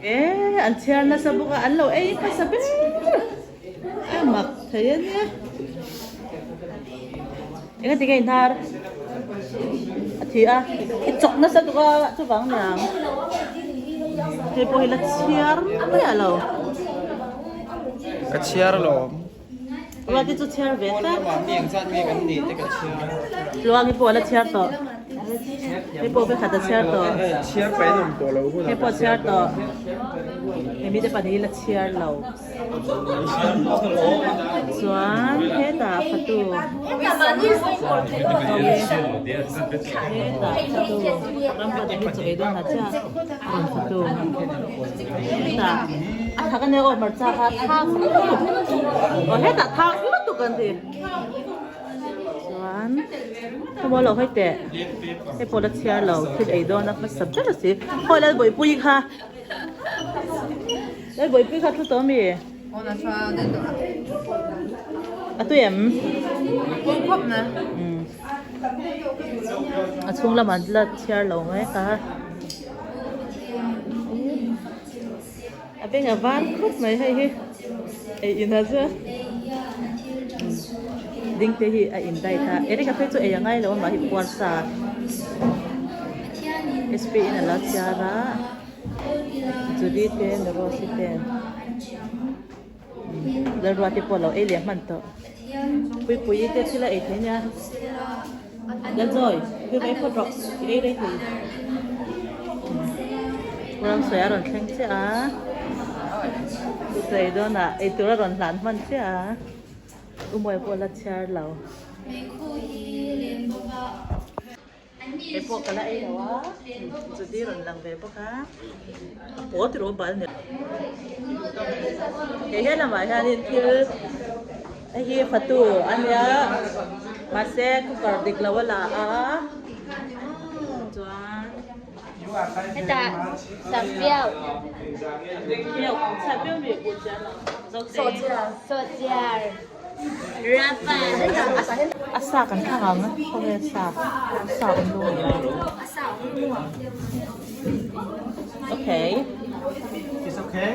E an chhiar nasa bawk a, an lo ei hmasa ber a mak thei a nia. Engati nge i hnar a thi a, i chawk nasa tuk a chuvang niang. Hei pawh hi la chhiar miah lo. Ka chhiar alawm. Ruati chu chhiar ve tlat. Pawn lamah mi engzat nge kan nih te ka chhiar. Tluangi pawh a la chhiar tawh. Hei pawh vekhat a chhiar tawh. Chhiar paih an awm tawh lo hunah Hei pawh chhiar tawh. Hei mite pahnih hi la chhiar lo. Chuan hetah fatu hetah fatu rampa te hi chaw ei dawn ha chiah rawn fatu hetah a thak ania aw hmarcha kha thak lutuk aw hetah thak lutuk an ti chuan khawmual lo hawi teh hei pawh la chhiar lo thil ei dawn a hmasa ber a si khawi Lalbawihpuii kha. Lal Bawihpui kha thu tawh ami? A tui em? A chhung lamah la chhiar lo mai ka. A beng a var khawp mai hei hi. Ei in a chu. Ding te hi a in diet a. Eric a phei chu ei a ngai lo a mah hi puar sa. SP in a la chhiar a. Judy te Rose te Lalruati pawh lo ei leh hman tawh. Puipuii te thil a ei thei nia. Lalzawi thil va ei phawt rawh i ei rei thei. Ramsawi a rawn thleng chiah a. Sawi dawnah eitur a rawn hlan hman chiah a. Umawi pawh la chhiar lo. Hei pawh ka la ei lo a, Judy rawn lang ve bawk a, a paw ti rawh bal ni. Hei he lamah hianin thil hei hi fatu a nia mahse cooker dik lo a la a chuan Hetah sahpiau. Sahpiau mi buh chian lo. Sawhchiar. A sa kan thlang ang khawnge sa sa awm lu okay It's okay.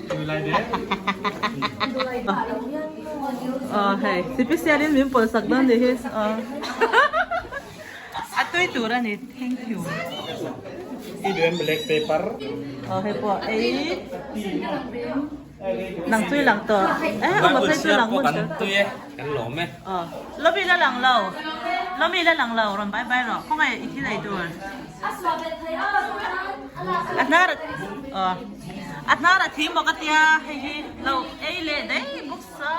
Do you like that? Ờ hei special in min pawl sak dawn ni hi ờ a tui tur a ni thank you I duh em black pepper? Ờ hei pawh ei Nang chui lang tawh. Eh, awm a phei chu lang ngun Kan tui e, kan lawm e. Aw, Lawmi la lang lo. Lawmi la lang lo, rawn bai bai rawh. Khawngaih i thil ei tur. A hnar aw a hnar a thing bawk a tia hei hi lo ei leh daih bawk sa.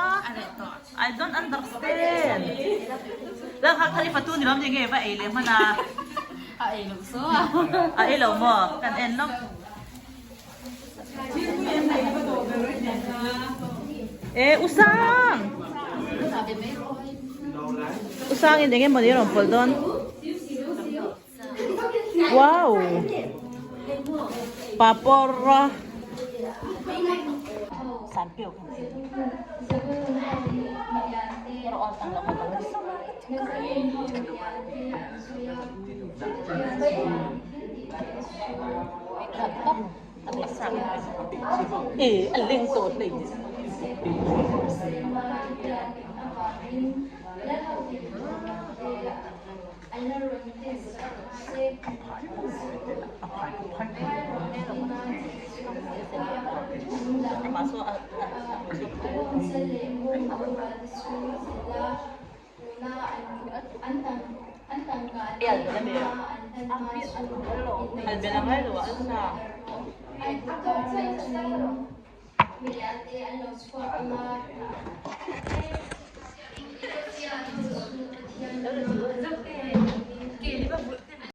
I don't understand. Lal kha thar i fatu ni lawm ni nge va ei leh hman a. A ei lo so a. A ei lo maw? Kan en lawk. E usang usang in enge mawni a rawn pawlh dawn wow papawr